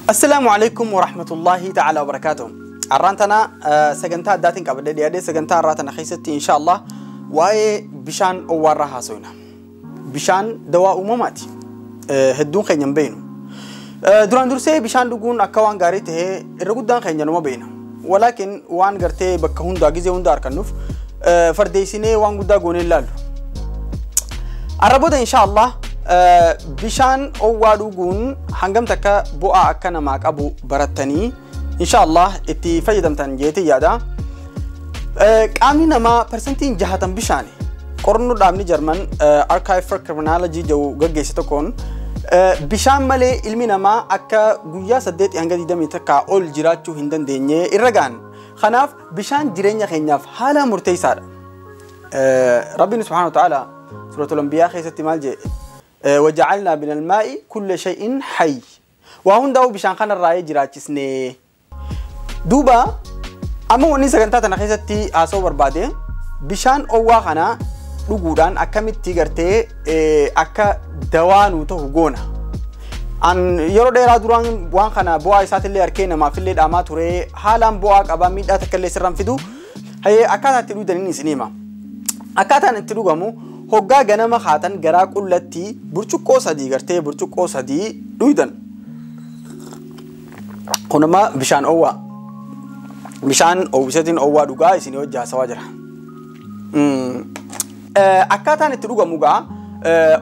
Assalaamu alaikum warahmatullahi ta'ala wabarakaatuh. Arraan tana sagantaa addaatiin qabadhee dhiyaadhee sagantaa arraa tana keessatti insha Allah waa'ee bishaan owwaarraa haasofna. Bishaan dawaa uumamaati. Hedduun keenya hin beeknu. Duraan dursee bishaan dhuguun akka waan gaarii ta'ee irra guddaan keenya numa beekna. Walaakin waan gartee bakka hundaa gizee hunda argannuuf fardeessinee waan guddaa goonee ilaallu. Arra booda insha Allah bishaan owwaa dhuguun hangam takka bu'aa akka namaa qabu barattanii insha Allah itti fayyadamtan jeetii yaada. Qaamni namaa 60% bishaani. Qorannoo dhaabni Jarman Archive for Criminology jedhu gaggeesse tokkoon bishaan malee ilmi namaa akka guyyaa 8 hanga 21 ol jiraachuu hin dandeenye irra ga'an. Kanaaf bishaan jireenya keenyaaf haala murteessaadha. Rabbiin subhaanahu wa ta'ala suuratul Anbiyaa keessatti maal jedhe? وجعلنا من الماء كل شيء حي. وهون داو بشان خان الرأي جراتشسني. دوبا أما وني سكنتا تنخيستي آسو بربادي بشان أوا خنا dhuguudhaan akkamitti gartee akka dawaa nuu ta'u goona. An yeroo dheeraa duraan waan kana bu'aa isaatillee harkee namaafillee dhaamaa ture haalaan bu'aa qaba miidhaa takka illee sirraan fidu. Hayyee akkaataa itti dhugdaniin isin hima. Akkaataan itti dhugamu hoggaa ganama haatan garaa qullatti burcuqqoo sadii gartee burcuqqoo sadii dhugdan. Kunuma bishaan owwaa. Bishaan oowwiseetiin owwaa dhugaa isin hojii haasawaa jira. Akkaataan itti dhugamu gaa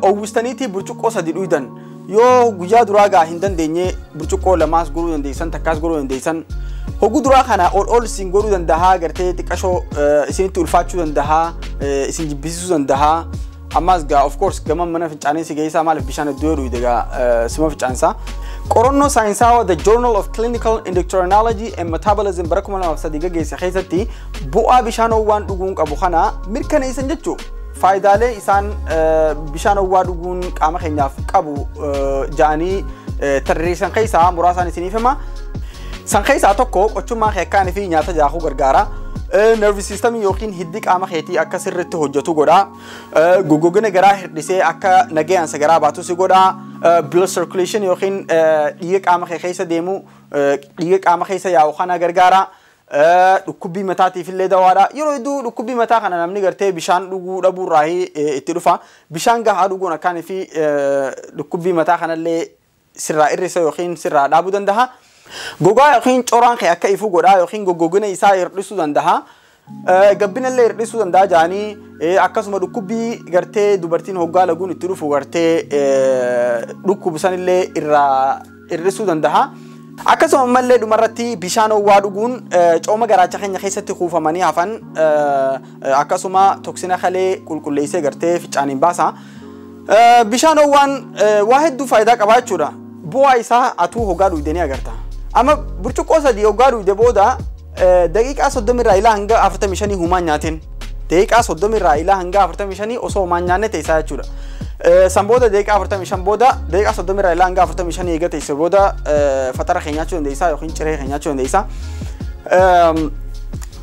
oowwistaniitii burcuqqoo sadii dhugdan. Yoo guyyaa duraa gaa hin dandeenye burcuqqoo lamaas godhuu dandeessan takkaas godhuu dandeessan. Hogguu duraa kana ol ol isin godhuu dandahaa gartee xiqqashoo isinitti ulfaachuu dandahaa isin jibbisiisuu dandahaa. Ammas gaa of course gama mana fincaanii si geessaa maaliif bishaan iddoo dhugde gaa sima fincaansaa. Qorannoo saayinsaawaa The Journal of Clinical Endocrinology and Metabolism bara 2003 gaggeesse keessatti bu'aa bishaan owwaan dhuguun qabu kana mirkaneessan jechuudha. Faayidaalee isaan bishaan owwaa dhuguun qaama keenyaaf qabu ja'anii tarreessan keessaa muraasaan isiniif hima. San keessaa tokko qochummaa keekkaanii fi nyaata daakuu gargaara. Nervous system yookiin hiddi qaama keetii akka sirriitti hojjetu godha. Goggogina garaa hir'isee akka nagayaan garaa baatu si godha. Blood circulation yookiin dhiiga qaama kee keessa deemu dhiiga qaama keessa yaa'u kana gargaara. Dhukkubbii mataatiif illee dawaadha. Yeroo hedduu dhukkubbii mataa kana namni gartee bishaan dhuguu dhabuu irraa itti dhufa. Bishaan gahaa dhuguun akkaanii fi dhukkubbii mataa kanallee sirraa hir'isa yookiin sirraa dhaabuu danda'a. Gogaa yookiin coraan kee akka ifu godhaa yookiin goggogina isaa hir'isuu danda'a. Gabbinallee hir'isuu danda'a jaanii akkasuma dhukkubbii gartee dubartiin hoggaa laguun itti dhufu gartee dhukkubisanillee irraa hir'isuu danda'a. Akkasuma ammallee dhumarratti bishaan owwaa dhuguun cooma garaacha keenya keessatti kuufamanii hafan akkasuma toksina kalee qulqulleessee gartee fincaaniin baasa. Bishaan owwaan waa hedduu faayidaa qaba jechuudha. Bu'aa isaa atuu hoggaa dhugdee agarta. Amma burcuqqoo sadii hoggaa dhugde booda daqiiqaa 30 irraa ilaa hanga 45 humaan nyaatin. Daqiiqaa 30 irraa ilaa hanga 45 osoo humaan nyaanne teessaa jechuudha. San booda daqiiqaa 45 booda daqiiqaa 30 irraa ilaa hanga 45 eega teesse booda fatara keenya nyaachuu dandeessaa yookiin ciree keenya nyaachuu dandeessaa.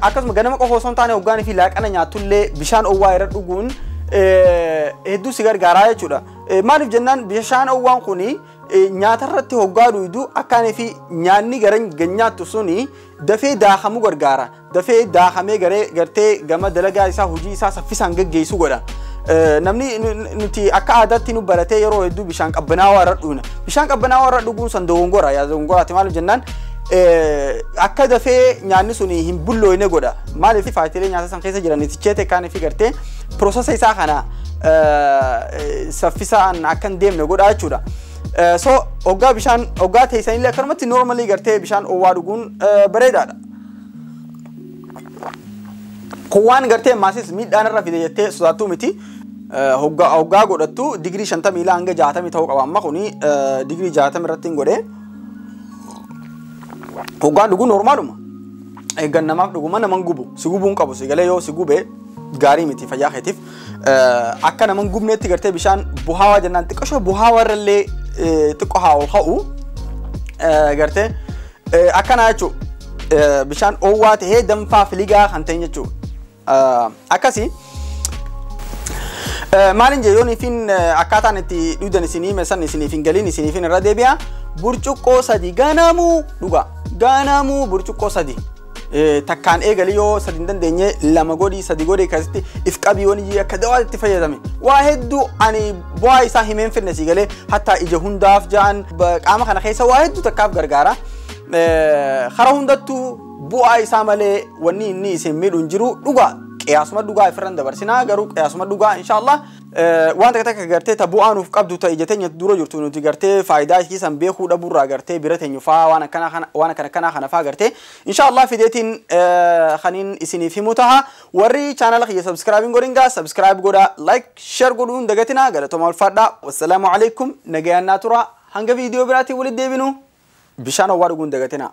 Akkasuma ganama qofa osoo hin taane hoggaanii fi laaqana nyaattullee bishaan owwaa irra dhuguun hedduu si gargaaraa jechuudha. Maaliif jennaan bishaan owwaan kuni nyaata irratti hoggaa dhugdu akkaanii fi nyaanni gara nyaattu suni dafee daakamuu gargaara. Dafee daakamee garee gartee gama dalagaa isaa hojii isaa saffisaan gaggeessuu godha. Namni nuti akka aadaatti nu baratee yeroo hedduu bishaan qabbanaawaa irra dhugna. Bishaan qabbanaawaa irra dhuguun san dogongora. Yaa dogongoraati maaliif jennaan akka dafee nyaanni suni hin bullooyne godha. Maaliif faayidaalee nyaata san keessa jiran itti kaanii fi gartee piroosesa isaa kana saffisaan akka hin deemne godha jechuudha. So hoggaa bishaan hoggaa teessanillee akkanumatti normally gartee bishaan owwaa dhuguun bareedaadha. Kun waan gartee maasis miidhaan irra fide jettee sodaattuu miti. Hoggaa godhattu digirii 50 ilaa hanga 60 ta'uu qaba. Amma kuni digirii 60 irratti hin godhee. Hoggaan dhuguun normaaluma. Eeggan namaaf dhuguma naman gubu. Si gubuun qabu si galee yoo si gube gaarii miti fayyaa keetiif. Akka naman gubneetti gartee bishaan buhaawaa jennaan xiqqashoo buhaawaa irrallee xiqqoo haa ol ka'u gartee akkanaa jechuudha. Bishaan oowwaa tahee danfaa filigaa kan ta'e jechuudha. Akkasii. Maalin jee, yoon ifin akkaataan itti dhugdan isinii hime san isiniif hin galiin, isiniifin irra deebi'a. Burcuqqoo 3 ganamuu dhuga. Ganamuu burcuqqoo 3. Takkaan eegali, yoo 3 hin dandeenye 2 godhii, 3 godhii, akkasitti if qabii. Yoon akka dawaatti itti fayyadame waa hedduu ani bu'aa isaa himeen fidne si galee, hattaa ija hundaaf ja'an, qaama kana keessa waa hedduu takkaaf gargaara. Kara hundattuu bu'aa isaa malee wanni inni isin miidhu hin jiru. Dhugaa qiyaasuma dhugaa ifirran dabarsinaa, garuu qiyaasuma dhugaa inshaallah. Waan takka takka gartee ta bu'aa nuuf qabdu, ta ija teenya dura jirtu, nuti gartee faayidaa isiisan beekuu dhabuurraa gartee bira teenyu faa, waan akkana kana, waan akkana kanaa kana faa gartee inshaallah fideetiin kaniin isiniif himu taha. Warri chaanala kiyya subscribe hin godhin gaa subscribe godhaa, like, share godhuu hin dagatinaa. Galatoomaa, ulfaadhaa. Wassalaamu alaikum, nagayaan naa tura. Hanga viidiyoo biraatiin walitti deebinu, bishaan owwaa dhuguu hin dagatinaa.